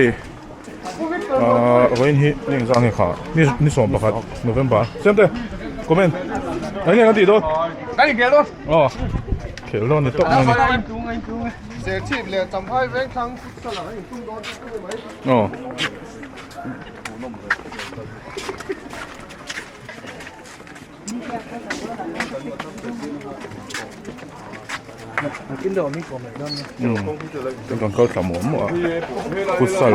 Hei ah vawiin hi ni engzah nge kha ni ni 11 November siamte comment eng nge kan tih dawn Kan inkhel dawn aw khel dawn ni tawp mai a ni Serchhip leh Champhai Vengthlang futsal ah kan intum dawn chu ni mai aw Kan kal thla muah muah a futsal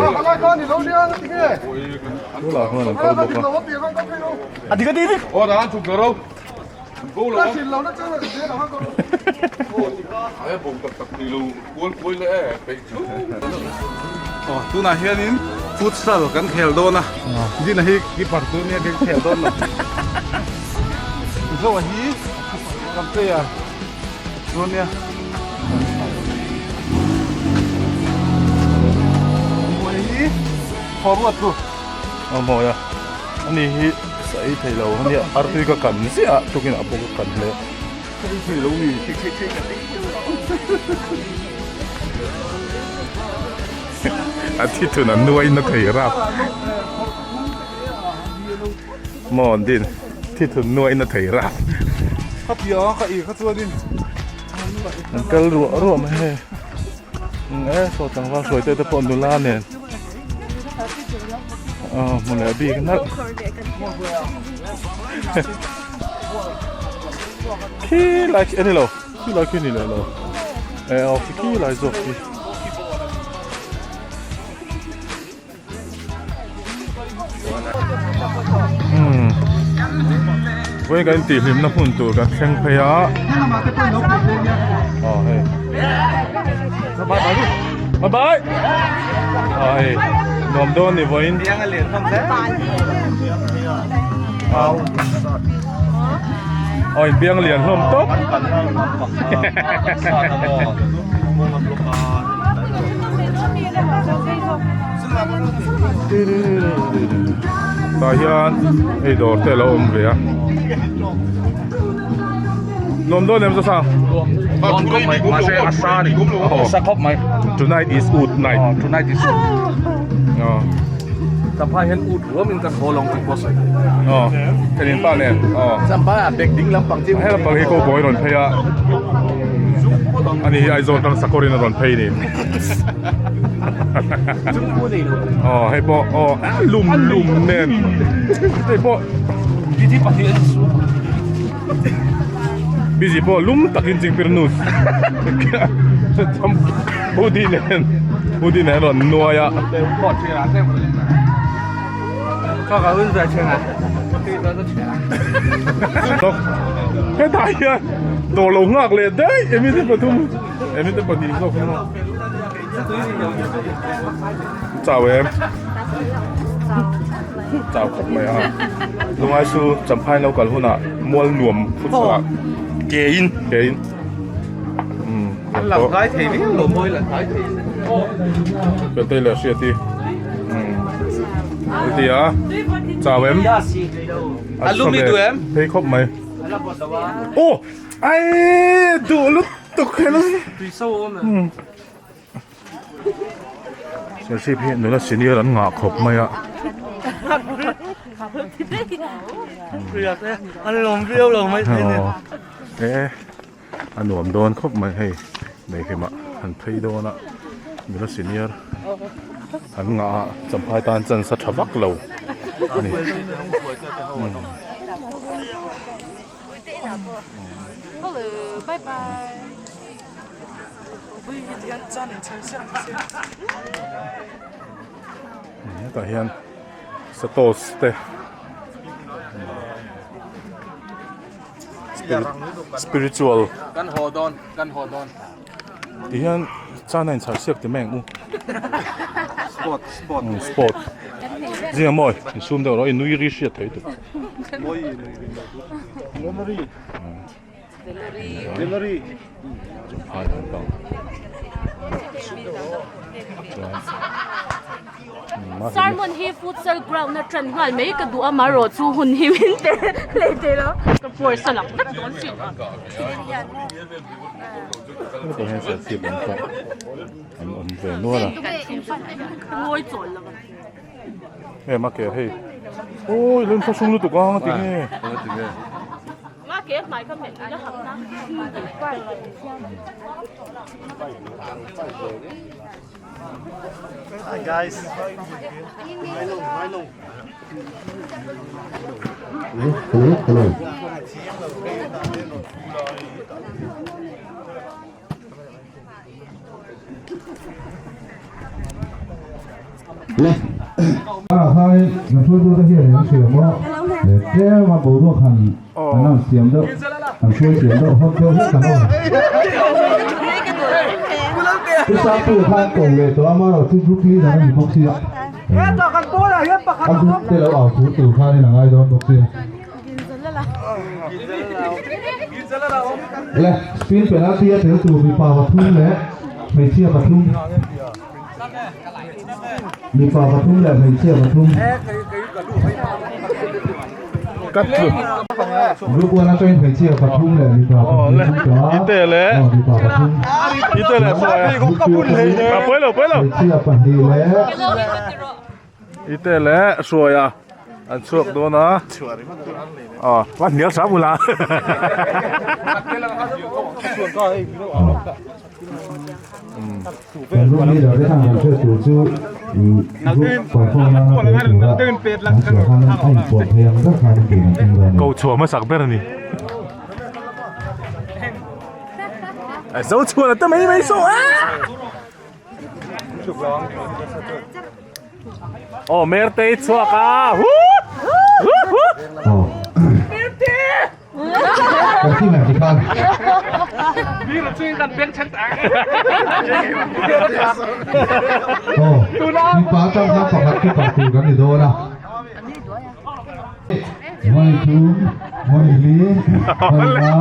bulah hian an kal bawk a. Tunah hianin futsal kan khel dawn a Dina hi keeper tur nia kan khel dawn lo Zoa hi kan player tur nia Mawi hi forward tu a mawi a ani hi sa ei thei lo ania artui ka kan ziah a tukin a bawk a kan hle. A thi thun a nuai na thei rap maw an din thi thun nuai na thei rap an kal ruah ruah mai hei e saw tlangval hruai te te pawh nula nen aw hmu leh bik nalh. Khi lai khi a ni lo khi lai khi a ni leh lo eh aw khi khi lai zawk khi umm vawiin kan intih hlimna hmun tur kan thleng phei a aw hei bye bye aw hei nuam dawn ni vawiin. Oi biang lian hlawm tawp. Tah hian hei dawr te a lo awm ve a. Nuam dawn em Zosang? Nuam khawp mai mahse a sa a ni. A sa khawp mai. Tonight is oot night. Tonight is oot. Champhai hian ut ruam in kan haw lawng tih pawh a sawi thei. Aw, kan in pa nen. Aw. Champhai ah bag ding lampang chi. He lampang hi cowboy rawn phei a. Ani hi Aizawl tang sakawr in a rawn phei ni. Aw, hei pawh aw lum lum nen. Hei pawh. Busy pahnih a ni su. Busy pawh lum takin chingpir nu. Hoodie nen hoodie nen rawn nuai a. Hetah hian dawr lo nghak leh daih emi te pathum emi te pahnih zawk hi maw chau em chau khawp mai a lungai chu champhai lo kal hunah mual nuam futsal ah ke in ke in. An lang tlai thei viau lo mawi lang tlai thei. Feltei leh Hriati. Ti a chau em? A lum i duh em? Phei khawp mai. Aw ai duh lutuk hel. Tui so awm em? Serchhip hi nula senior an ngah khawp mai a. An lawm viau lo mai thei ni. E a nuam dawn khawp mai hei Neihlimah han phei dawn a nula senior an ngah a champhai tan chance a tha vak lo a ni. Hetah hian satos te spiritual kan haw dawn kan haw dawn ti hian chana in chhar siak ti mai ang u sport sport sport zinga mawi in sum deuh rawh i nui ri hriat thei tuk Sermon hi futsal ground a ṭan nghal mai ka duh a marawh chu hun hi min pe hlei thei lo ka pawisa lang vek dawn si lo. Hetah hian serchhip an pawh an awm ve nual a. Ngawi chawl lo. Em a ke hei awi lo in thlahrung lutuk ang a ti nge. Ma ke hmai kha hmet ila hak na. Hi guys. Hello, hello. Le. Ah khai kan hruaitu te hian an hria maw le tlem a boruak han an han siam deuh an hruai siam deuh hawt deuh hlek an awm. Pu Sangtu khan ko leh tawh a amarawh chu group leader a ni bawk sia. A group te lo au tur tur khanin a ngai dawn bawk sia. Le spin penalty a tel tur mipa pathum leh hmeichhia pathum. Mipa pathum leh hmeichhia pathum. Group 1 atangin hmeichhia pathum leh mipa pathum an tawh a. Aw mipa pathum. Group 2 atangin hmeichhia pahnih leh. Ite leh hruaia an chhuak dawn a. Aw va hnial hram ula. Kan group leader te khan kan hriat tur chu group perform nana tel tura kan chhuah khan a inpawh thei ang ber khan in tih kan tum dawn a ni. Ko chhuah hmasak ber a ni. Zo chhuah la te mai mai saw a. Aw Mertei chhuak a. Aw. Kan thi mai ti khan. Aw, mipa atang khan pakhat chu pal tur kan ni dawn a. Vawi thum, vawi li, vawi nga,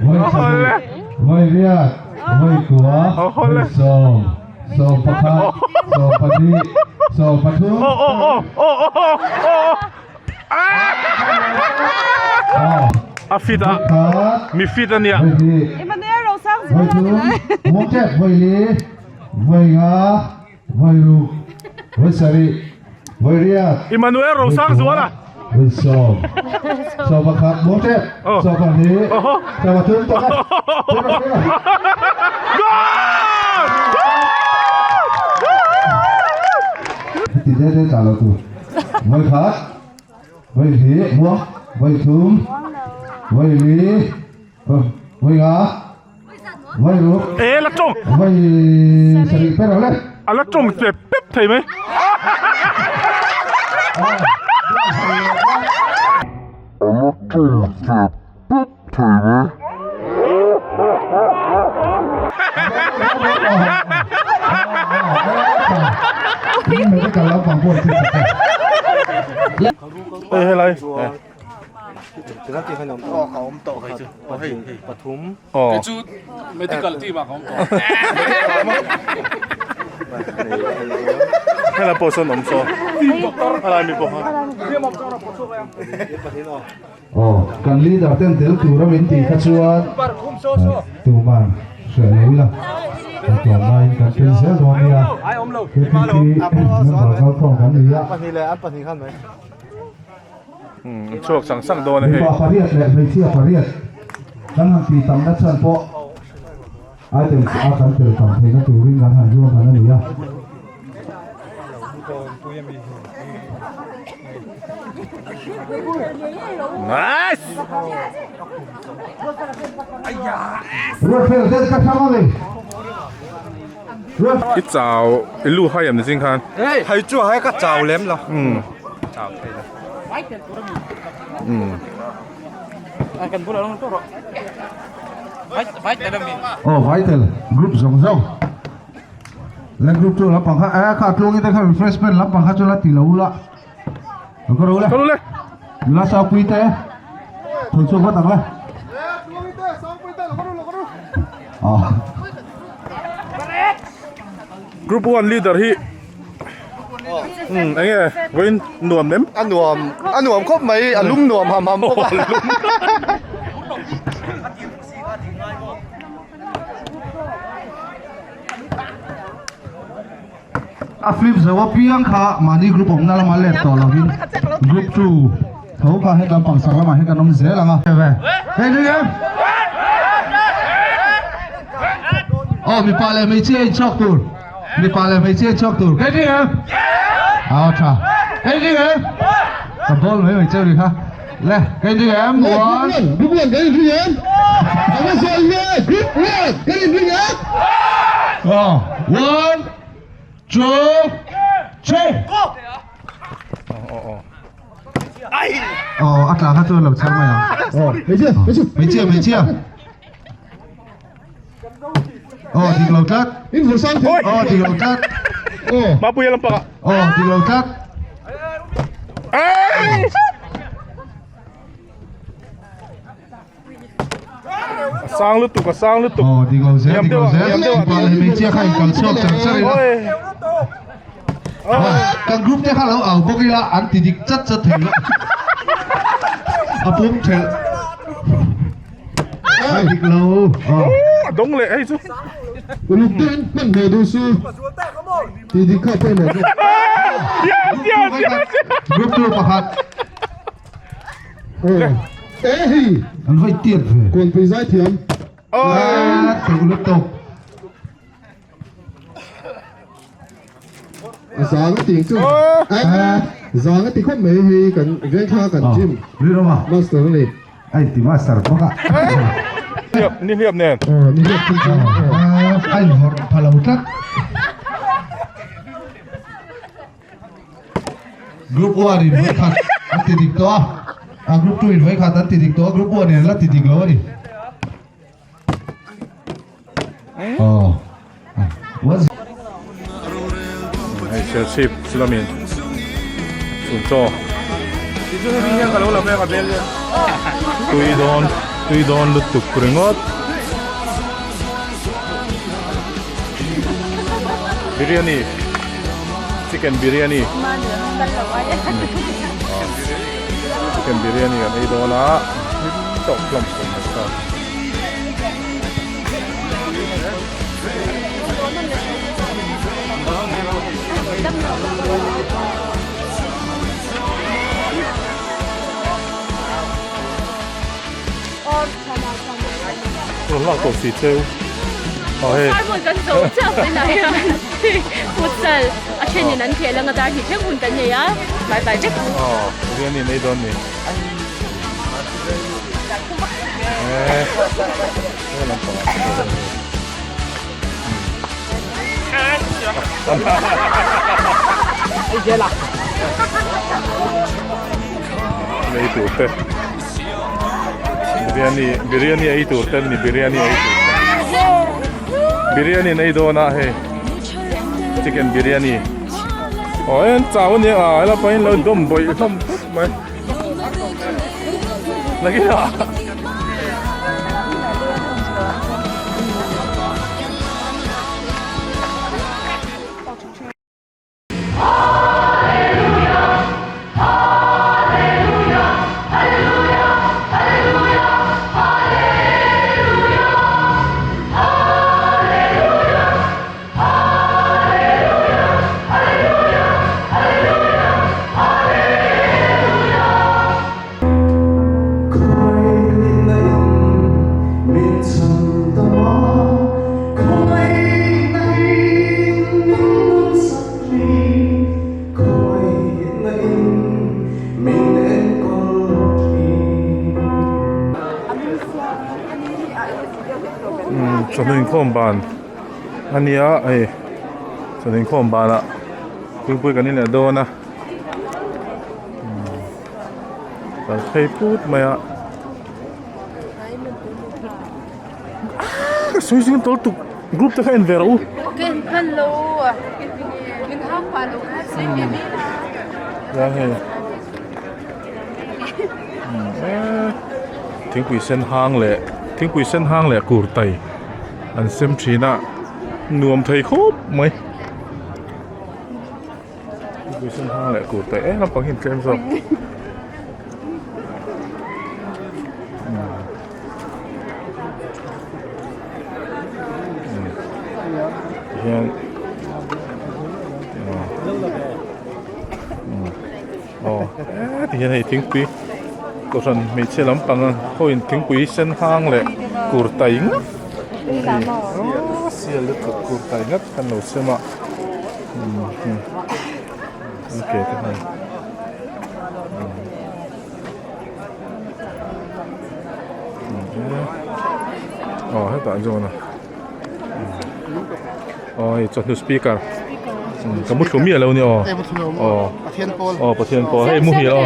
vawi sarih, vawi riat, vawi kua, vawi sawm, sawm pakhat, sawm pahnih, sawm pathum. A fit a, mi fit a nia. Vawi thum, mawngtep, vawi li, vawi nga, vawi ruk, vawi sarih, vawi riat, Emmanuel Rosangzuala. Vawi sawm, sawm pakhat, mawngtep, sawm pahnih, sawm pathum, pakhat. Goal! Ti te te tla lo tur. Vawi khat, vawi hnih, muang, vawi thum, vawi li, vawi nga, vawi ruk, E la tawng. Vawi sarih per ang le. A la tawng pep pep thei mai. A la tawng pep pep thei mai. Hei helai. Aw. Kei chu medical team ah ka awm tawh. Helai pawh sawn awm saw. Helai mi pawh kha. Aw, kan leader ten tel tura min tih kha chuan tuman hreh lo ila, kan tuam laiin kan tel zel dawn nia, KPP member kalkhawm kan ni a. Chhuak sang sang dawn a hei. Mipa pariat leh hmeichhia pariat kan han tih tamna chhan pawh items a kan tel tam theihna turin kan han ruahman a ni a. Nice! Ruatfel ten ka hrang a ni. I chau i lu hai em ni ching khan? Hei chu hai ka chau lem lo. Chau thei lo. Kan bulah long tawh rawh. Vai tel ami. Oh vai tel group zawng zawng. Le group chu lampang kha eh kha tluangin te kha refreshment lampang kha chu la ti lo ula. Lo ka ro le. Ka ro le. Nula Sangpui te thun chhuak vat ang le. Ah. Group 1 leader hi. Eng nge vawiin nuam em? A nuam a nuam khawp mai a lum nuam ham ham bawk a. A flip zo apiang kha mahni group awmna lama let tawh lovin group 2 tho kha hetlam pangsak lamah hian kan awm zel ang a. Hei ni em? Aw mipa leh hmeichhia inchhawk tur mipa leh hmeichhia inchhawk tur hei ni em? Aw tha hei ni em? Ka ball mai mai cheu ni kha le hei ni em? One Group 1 kan inring em? Anga sawi nge group 1 kan inring em? Aw one two three Go! Aw aw Aw a tla kha chuan lo chhang mai ang. Aw hmeichhia hmeichhia Hmeichhia hmeichhia. Aw dik lo tlat. In vur sang thei. Aw dik lo tlat. Aw. Mapuia lampangah. Aw dik lo tlat. A sang lutuk a sang lutuk. Aw dik lo zel dik lo zel. Mipa leh hmeichhia kha in kal chhuak char char ila. Kan group te kha lo au bawk ila an ti dik chat chat thei lo. A pum thelh. A dik lo. A dawng leh hei chu. Uluk deuhin hman hmel duh su. Ti dik kha pawimawh bawk. Yes yes yes. Group 2 pakhat. Aw e hei. An vawi tiat ve. Kawnpui zaithiam. Aw. Thei uluk tawk. A zang a tih chu zang a ti khawp mai hei kan vengthla kan gym master a ni. Ai ti master bawk a. Hliap ni hliap nen. Aw ni hliap thil chu. A inhawrh pha lo tlat. Group 1 in vawi khat an ti dik tawh a, a group 2 in vawi khat an ti dik tawh a, group 1 in an la ti dik lo a ni. Aw. One Hei Serchhip lamin chhun chaw tui dawn tui dawn lutuk ringawt biryani Chicken biryani Chicken biryani kan ei dawn a hlim tawk hlawm khawp mai ta. Rawn lak tawh si cheu. Aw hei. Car hmun kan zo chiah mai lah hian futsal a thenin an khel anga dar hnih thleng hun kan nei a hnai bai vek. Aw biryani an ei dawn ni. Eh he lampang ah pawh. Lei tur te biryani biryani ei tur te ni biryani ei tur te biryani an ei dawn a hei chicken biryani aw en chau ania a hela pawhin lo dawm bawih hlawm khawp mai nakinah. Chawhnu inkhawm ban a nia hei chawhnu inkhawm banah thingpui kan in leh dawn a. Kal phei put mai a ka sawi zing tawl tuk group te kha en ve rawh u chuan hei thingpui sen hang leh thingpui sen hang leh kurtai an sem thin a nuam thei khawp mai. Thingpui sen hang leh kurtai em lampang hi an tlem zawk. Tihian aw tihian hei thingpui kohhran hmeichhia lampang ho in thingpui sen hang leh kurtai ngawt aw sial lutuk kurtai ngawt kan lo sem a okay te hei. Aw hetah zawn a aw hei chawhnu speaker ka mu thlu miah lo a ni aw aw aw pathian pawl hei muhil aw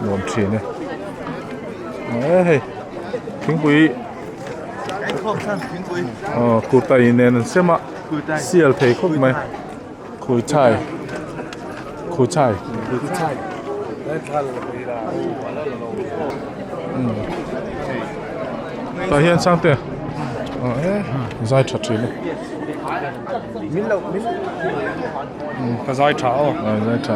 nuam thin e e hei thingpui aw kurtai nen an sem a sial thei khawp mai khuichai khuichai tah hian sangte aw e zai tha thin e. Ka zai tha aw. Aw zai tha.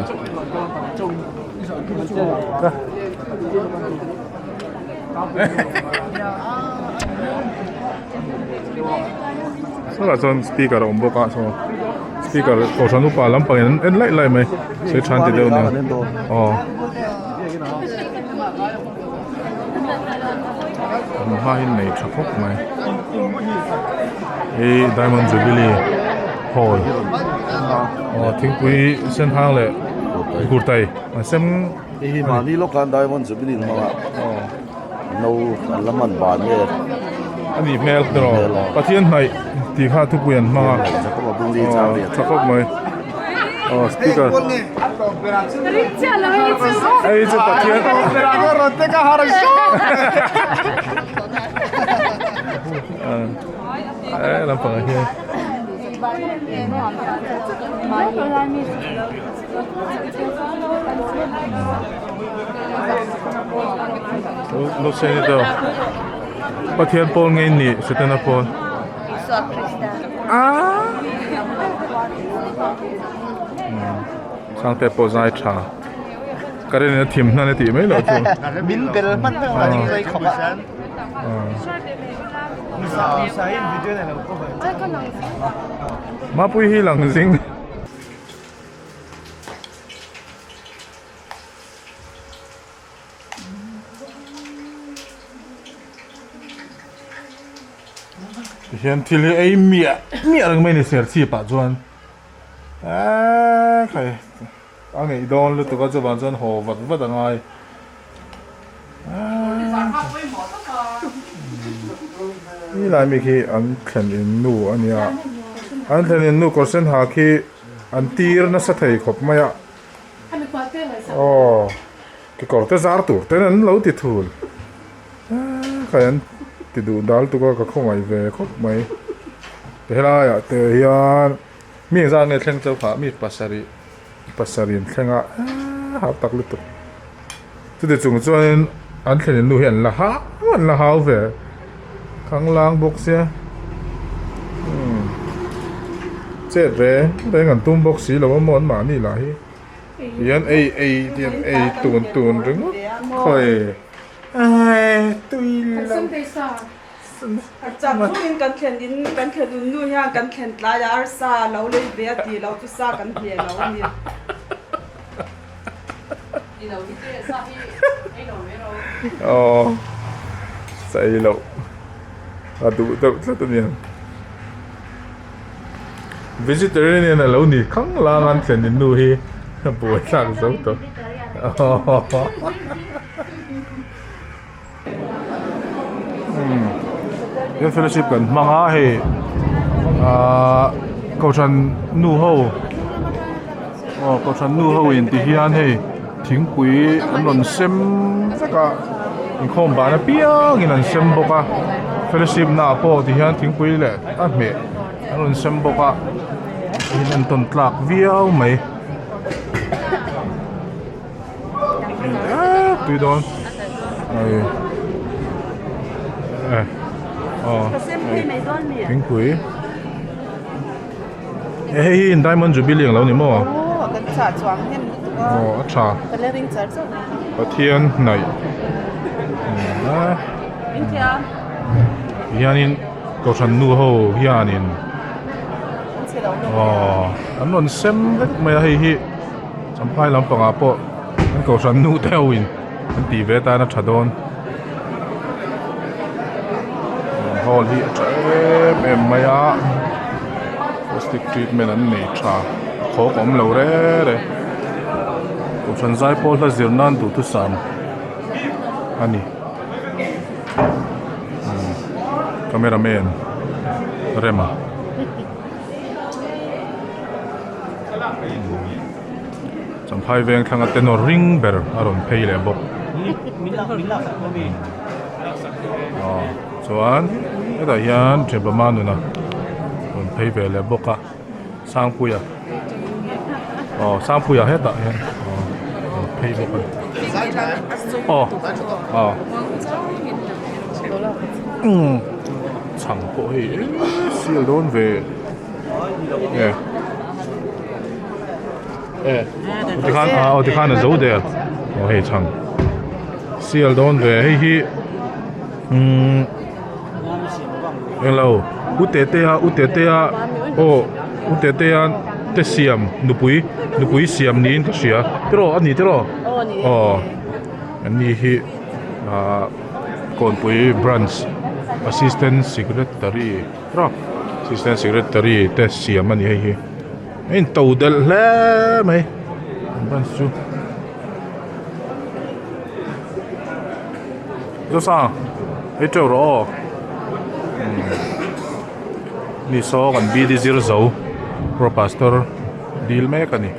Sawlah chuan speaker a awm bawk a saw speaker kohhran upa lampang in an en laih laih mai sawi than ti deuh nia aw hma hi nei tha khawp mai hei diamond jubilee hall aw thingpui sen hang leh kurtai an sem Hei hi mahni lawka Diamond Jubilee in hmanga no an la hman ban nge a nih hmel tiraw Pathian hnaih tih kha thupui an hmang a tha khawp mai aw speaker hei chu Pathian e lampang ah hian. Pathian pawl ngei ni Setana pawl Sangte pawh zai tha ka rin in a thim hnan a tih mai loh chu min bel hman vek a ding zai khawp a Mapui hi lang zing. Tihian thil hi ei miah miah reng mai a ni serchhip ah chuan eee khai a ngeih dawn lutuk a chuvang chuan haw vat vat a ngai eee helai mi khi an thlen in nu a nia an thlen in nu kawr sen ha khi an tir nasa thei khawp mai a aw kekawr te zar tur ten an lo ti thul eee khai an ti duh dal tuk a ka khawngaih ve khawp mai helai ah te hian mi engzat nge thleng chauh phah mi pasarih pasarih an thleng a eee hau tak lutuk chuti chung chuanin an thlen in nu hi an la hau an la hau ve khanglang bawk sia umm chet reng reng an tum bawk si lo a maw an mahni lah hi tihian ei ei tihian ei tun tun ringawt khawi eee tui lo. Chak thungin kan thlen in kan thlen un nu hian kan thlen tlai a arsa lo lei ve a tih loh chu sa kan hne lo a ni. Aw sa ei loh a duh deuh tlat a niang. Vegetarian a lo ni khang lang an thlen in nu hi buai thlak zo tawh. He fellowship kan hmang a hei ahh kohhran nu ho aw kohhran nu ho in ti hian hei thingpui an rawn sem vek a inkhawm ban apiang in an sem bawk a fellowship naah pawh ti hian thingpui leh a hmeh an rawn sem bawk a in entawn tlak viau mai. Tui dawn. Ai. Eh. Aw. Thingpui. Eh hei hi in Diamond Jubilee ang lo ni maw? Aw kan chah chuang hnem lutuk a. Aw a tha. Ka la ring char char. Pathian hnaih. Hianin Kohhran nu ho hianin aw an rawn sem vek mai a hei hi Champhai lampangah pawh an Kohhran nu te ho in an tih ve atan a tha dawn hall hi a tha em em mai a plastic treatment an nei tha a khawk a awm lo rere Kohhran zaipawl hla zir nan duhthusam a ni. Camera man Rema Champhai veng thlanga tenor ring ber a rawn phei leh bawk aw chuan hetah hian Thianpa nuna rawn phei ve leh bawk a Sangpuia aw Sangpuia hetah hian aw rawn phei bawk a ni aw aw umm chhang pawh hei eee sial dawn ve e e tikhan aw tikhan a zo der aw hei chhang sial dawn ve hei hi umm. Englo u Tetea u Tetea aw u Tetea te siam nupui nupui siam niin ka hria tiraw a ni tiraw aw an ni hi ahh kawnpui branch assistant secretary tiraw assistant secretary te siam a ni hei hi a in to delh hle mai branch chu. Zosa hei teuh rawh aw ni saw kan bd zir zo pro pastor dil mek a ni.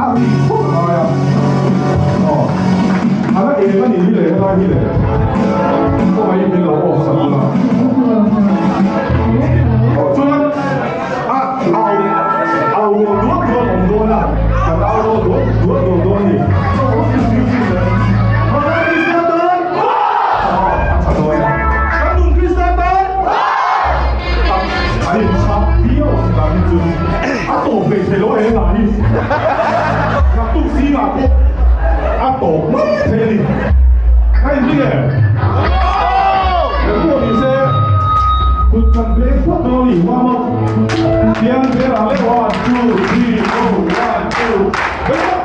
A rik phawt a ngai a. Aw. A la eng a nih hi le helai hi le. Kawngaihin min lo off sak ula. Aw chuan a au au rawn duat duat awm dawn a. Kan au rawn duat duat duat dawn a ni. A tha dawn a. Kan nun Krista tan a inchhak viau ang dan hi chu a tawp hlei thei lo a he hna hi. Naktuk zingah pawh a tawp mai thei a ni. Ka inring em? Kan pawh ni se kut kan beng phawt dawn a ni. Warm up. Tiang berah leh one, two, three, four, one, two, beng phawt.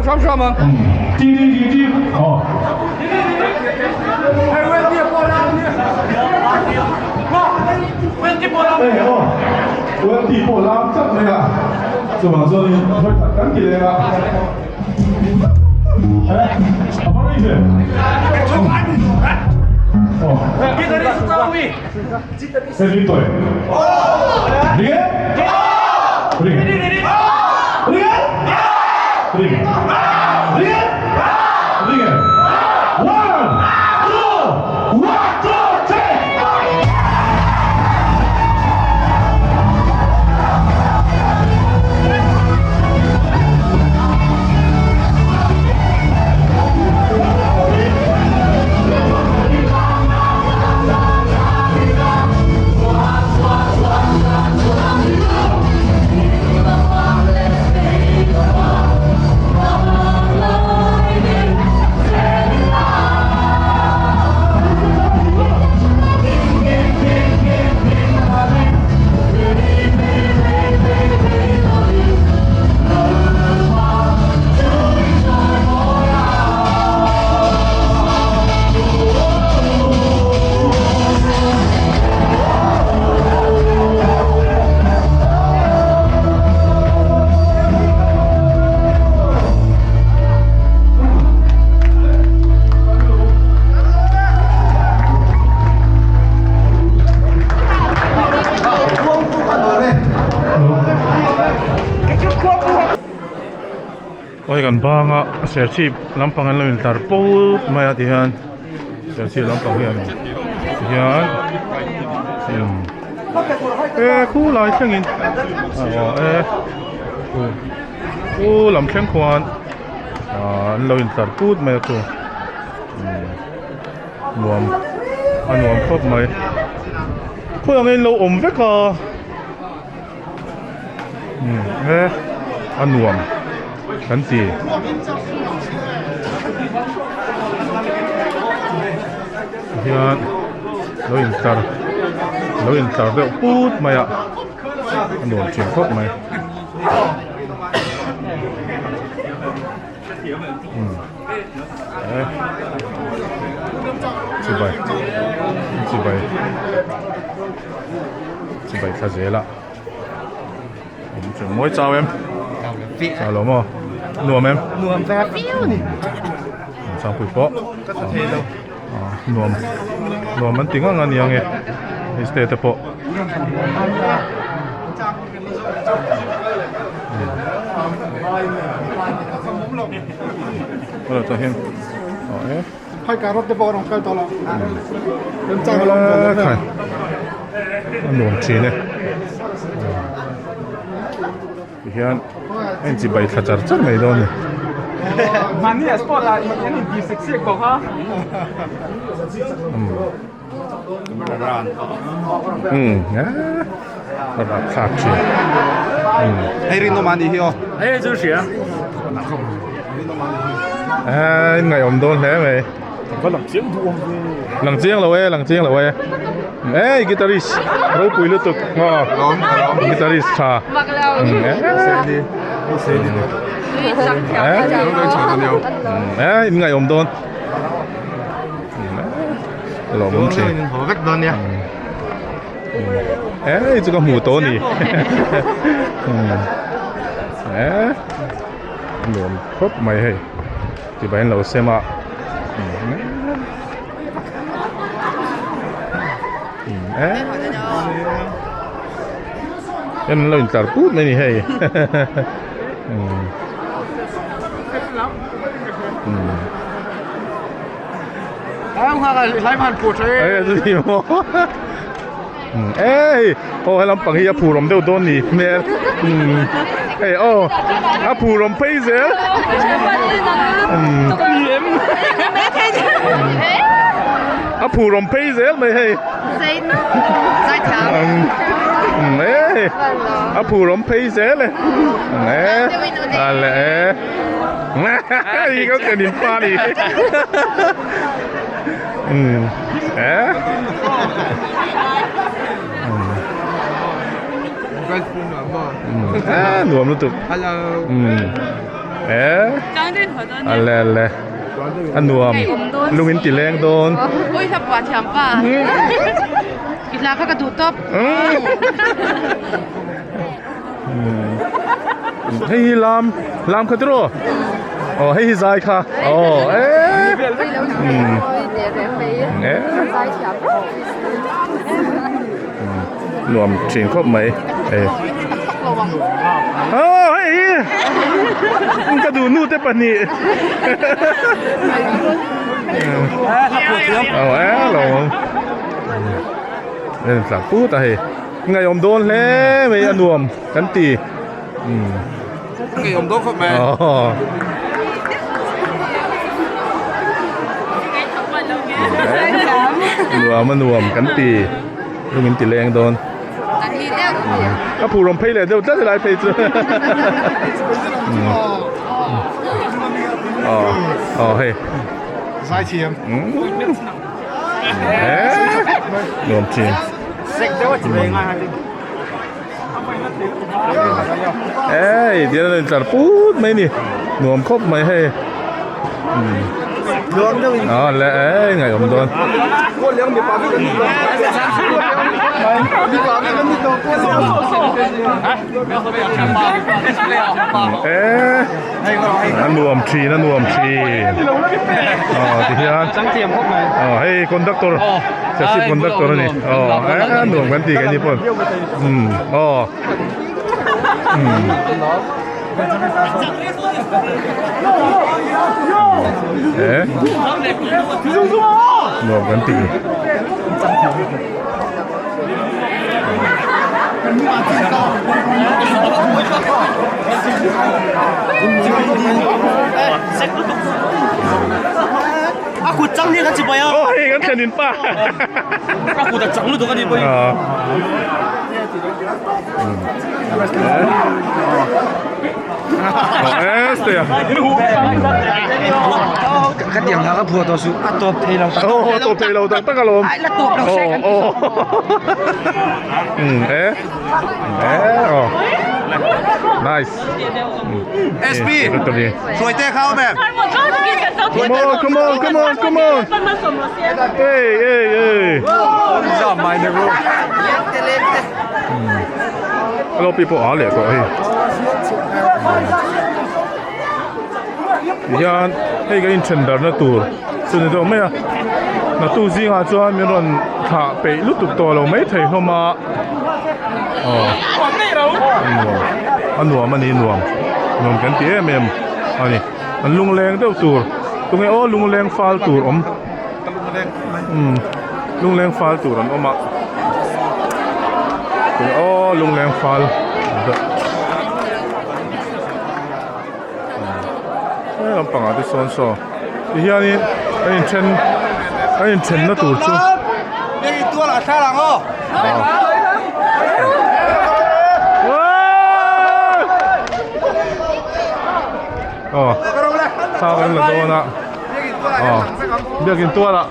hram hram ang. Hei Wendy a pawh la ania. Wendy pawh la. Hei aw Wendy pawh la tlat mai a chuvang chuanin hawi khat kan ti leng a. A va rei ve. Hei ring tawh e. Ring e? Ring. Ring e? Ring. Ring e? Ring e? One, two, one, two, three. Aw hei kan banga serchhip lampang an lo intlar pawp mai a tihian serchhip lampang hi a ni tihian e khulai thlengin aw e khu lam thleng khuan ah an lo intlar put mai a chu nuam a nuam khawp mai khawi ang in lo awm vek a. Umm e a nuam kan ti hian lo in tlar lo in tlar deuh put mai a a nuam thin khawp mai umm e chibai chibai chibai thla zel a. Mawi chau em? Chau lo maw? Nuam em? Nuam ve viau ni. Sangpui pawh. Ka tha thei lo. Nuam nuam an ti ngang a nia nge. Hei stay te pawh. Hello ta hian. Aw e. Hai ka rot te pawh rawn kal tawh lo. Remchang a lawm ve Khai. A nuam thin e. Tihian a inchi bai thla char char mai dawn a ni. Mahni a sport ah an inti sek sek bawk a. Umm a rapthlak thin. Hei rinawm a nih hi aw. Hei chu hria. Aa in ngaihawm dawn hle mai. Va lang chiang duh awm ve. Lang chiang lo e, lang chiang lo e. Ei guitarist ropui lutuk aw. Guitarist tha. Ee in ngaihawm dawn. Lawm thin. Vek dawn nia. Ei chu ka hmu tawh a ni. Ee nuam khawp mai hei tihbai an lo sem a. Ee an lo intlar put mai a ni hei. Ei aw he lampang hi a phur awm deuh dawn ni hmel hei aw a phur awm phei zel a phur awm phei zel mai hei ei a phur awm phei zel e a leh e. Hei ka ken in pa ni. Um. Eh? Eh, nuam lutuk. Hello. Um. Eh? Ale ale. A nuam. Lung in ti leng dawn. Oi hla pua thiam pa. I hla kha ka duh tawp. Hei hi lam lam kha tiraw? Aw hei hi zai kha. Aw eh. Eh. Nuam thin khawp mai eh. Aw hei hi ka duh nu te pahnih. Aw eh lo. En tla put a hei. Ngaihawm dawn hle mai a nuam kan ti. Ngaihawm dawn khawp mai. Nuam a nuam kan ti. Lung in ti leng dawn. A phurawm phei leh deuh tlat helai phei chu. Aw aw hei. Zaithiam. Nuam thin. Ei dian an intlar put mai ni nuam khawp mai hei a le ei ngaihawm dawn e a nuam thin a nuam thin aw tihian aw hei conductor Serchhip conductor a ni aw a nuam kan ti keini pawn umm aw umm e nuam kan ti. A kut chang hi kan chi pai a. Aw hei kan thlen in pa. A kut a chang lutuk a ni pawhin. Ka tiang hla ka phuah tawh suh a tawp thei lo tak. Aw a tawp thei lo tak tak alawm. Ai la tawp lo se kan ti zawk. Um e e aw nice. SP Hruaite kha awm em? Come on come on come on come on. Hey hey hey. Zam mai ni ru. Hello people a leh tawh hei. Tihian hei kan inthen darhna tur chu ni deuh mai a naktuk zingah chuan min rawn thlah peih lutuk tawh lo maithei hlawm a aw a nuam a ni nuam nuam kan ti em em a ni an lungleng deuh tur tunge aw lungleng fal tur awm umm lungleng fal tur an awm a tunge aw lungleng fal. He lampang ah te sawn saw ti hianin a inthen a inthenna tur chu aw thla kan la dawn a aw biakin tualah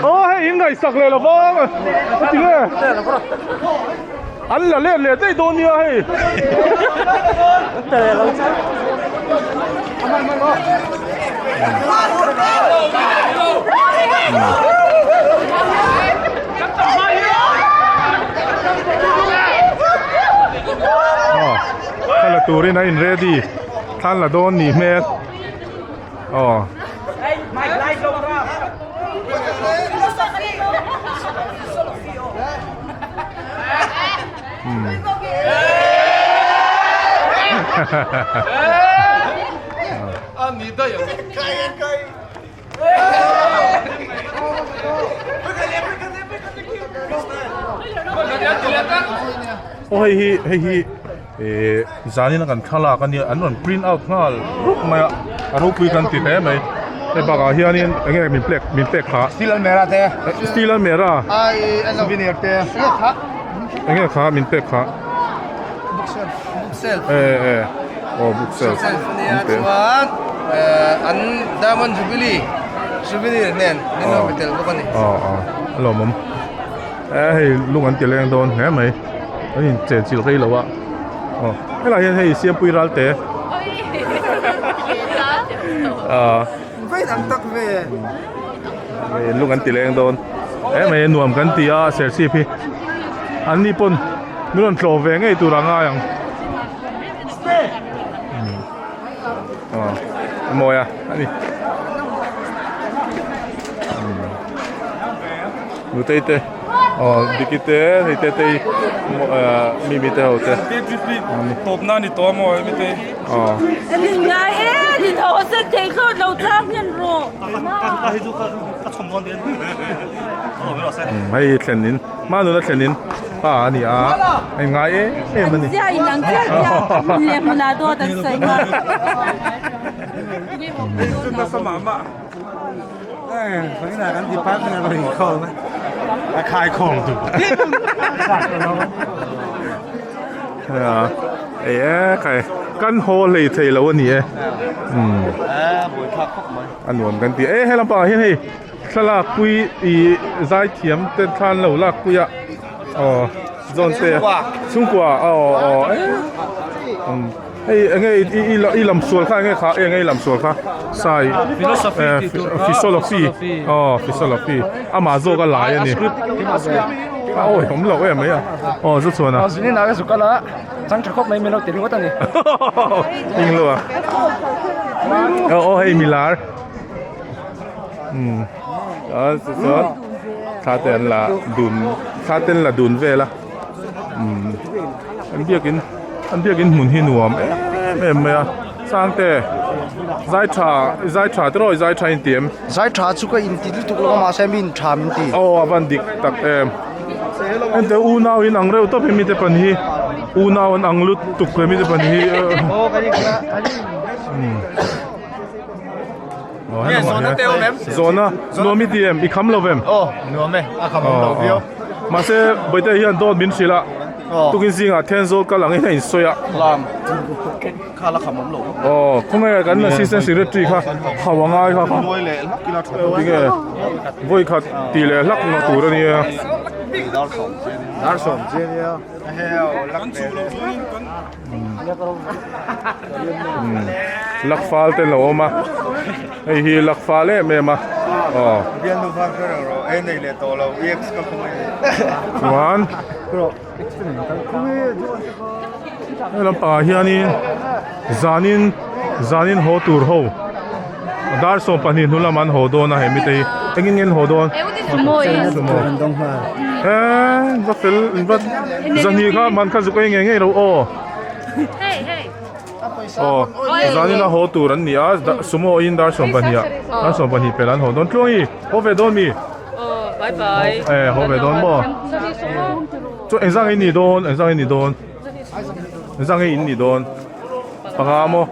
aw hei in ngaihsak leh lo vang a ti nge. An la let leh daih dawn nia hei. Thla la turin a in ready thla an la dawn nih hmel aw. Aw hei hi hei hi eh zanin a kan thlalak a nia an rawn print out nghal rup mai a a ropui kan ti hle mai hei bakah hianin eng nge min pek min pek kha steel almera te steel almera souvenir te eng nge kha min pek kha bookshelf bookshelf eh eh aw bookshelf bookshelf ania chuan an diamond jubilee souvenir nen min lo pe tel bawk a ni aw aw a lawmawm eh hei lung an ti leng dawn hle mai an in chenchilh rei lo a. Aw helaiah hian hei Siampui ral te ah lung an ti leng dawn emai nuam kan ti a serchhip hi an ni pawn min rawn tlawh ve ngei tur a ngai ang aw a mawi a ani nutei te aw diki te hei te tei mimi te ho te tawpna ni tawh a maw hemi te aw ngai e ni tho sen thei thlawt lo tlang hian rawh hei thlen in hmanuna thlen in pa a ni a hei ngai em em a ni zia in ang chiah chiah hmun leh hmunah dawt an sawi nghal Ei e khai kan haw hlei thei lo a ni e umm a nuam kan ti e he lampangah hian hei thlalak pui ih zaithiam te thla an lo lak pui a aw zawn te chhungkua aw aw e umm. Hei enge i i lam sual kha enge kha enge i lam sual kha sai philosophy aw philosophy amah zawk a lai a ni a awi awm loh em mai a aw chu chuan a zinin a ka zuk ala chang tha khawp mai min lo ti ringawt a ni englo a aw aw hei milar um a chu chuan thla te an la dun thla te an la dun vel a um an biakin an biakin hmun hi nuam em em mai a sangte zai tha zai tha te rawh zai tha in ti em zai tha chu ka in ti lutuk lo a mahse mi in tha min ti aw a van dik tak em hente unau in ang reuh tawp hemi te pan hi unau an ang lutuk hemi te pan hi Zawhna nuam i ti em? I kham lo vem? Aw, nuam e, a kham awm lo viau. Mahse, Bawihte hian dawt min hrilh a, tukin zingah Thenzawl kal angin a insawi a. Lam, kha la kham awm lo. Aw, khawnge kan assistant secretary kha hau a ngai kha kha. Tinge, vawikhat tih leh hlak na tur a nia. Dar sawm chian nia. Lak fal te lo awm a hei hi lak fal em em a aw chuan he lampangah hianin zanin zanin haw tur ho dar 12 hnu lamah an haw dawn a he mite hi engin nge an haw dawn sumo he va fel va zahnih kha man kha zuk ei ngei ngei lo aw aw zanin a haw tur an ni a sumo in dar 12 ah dar 12 pel an haw dawn tluangi haw ve dawn mi e haw ve dawn maw chu engzang in ni dawn engzang in ni dawn engzang in ni dawn panga maw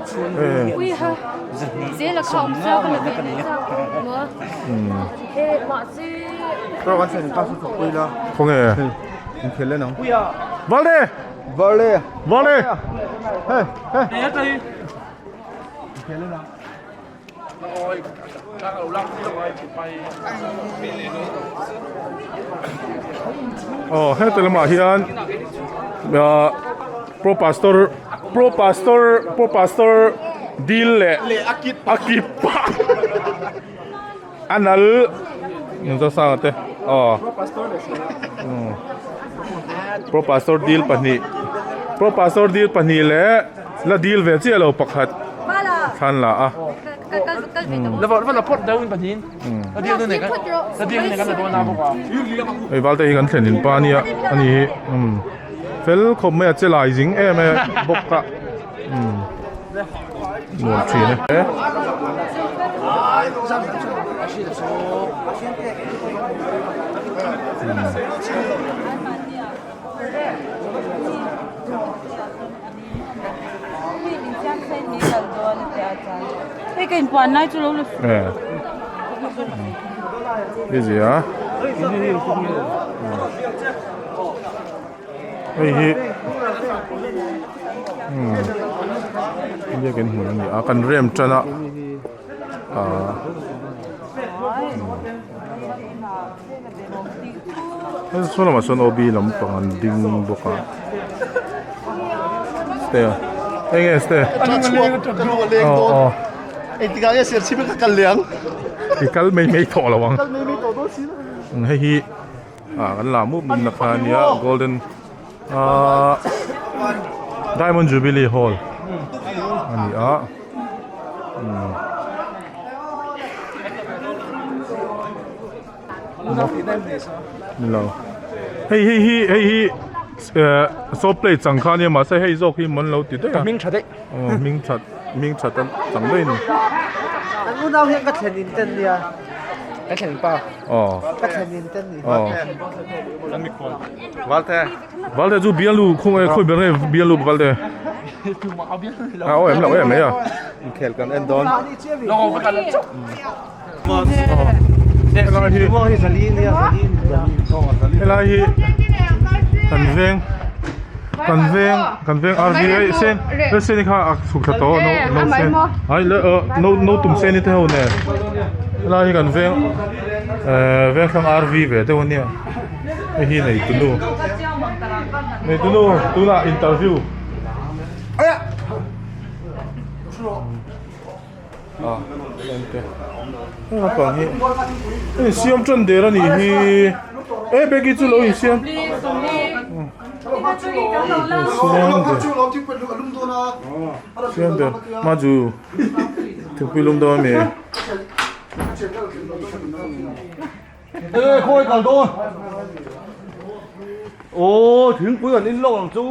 khawnge Valde Valde Valde Aw heti lamah hian ah pro pastor pro pastor pro pastor dil leh a kip pah a nal Zosanga te aw pro pastor dil pahnih pro pastor dil pahnih leh la dil ve chiah lo pakhat thlan la a. Hei valte hi kan thlen in pa ania ani hi umm fel khawp mai a che lai zing em em bawk a umm nuam thin e. Hei ka inpuan lai chu lo la Eh. Busy a. Hei hi. Hmm. Biakin hmun a ni a kan rem tan a. Ah. Hei saw lamah sawn OB lampang an ding bawk a. Ste eng nge Ste aw Engtikah nge Serchhip ka kal leh ang? I kal mai mai tawh lo ang. Kal mai mai tawh dawn si lo. Hei hi ah kan la mup mup na kha a nia golden ah Diamond Jubilee Hall a ni a. Nilo hei hei hi hei hi eh saw plate chang kha ania mahse hei zawk hi mawn lo ti daih a hming tha daih aw hming that hming that a chang daih a ni an unau hian ka thlen in ten nia ka thlen pa aw ka thlen in ten ni aw Valte Valte chu bialu khung e khawi ber nge bialu Valte a aw em lo em mai a inkhel kan en dawn Helai hi kan veng kan veng kan veng RV ei sen le sen kha a chhuk thla tawh no no sen ai le no no tum sen te ho nen helai hi kan veng eh veng thlang RV ve deuh ania hei hi nei tunu nei tunu tunah interview a lente heng lampang hi a insiam tan der a nih hi e Becky chu lo insiam insiam der maju thingpui lum dawn ami. Ê khawi kal dawn. Aw thingpui an in lawk ang chu.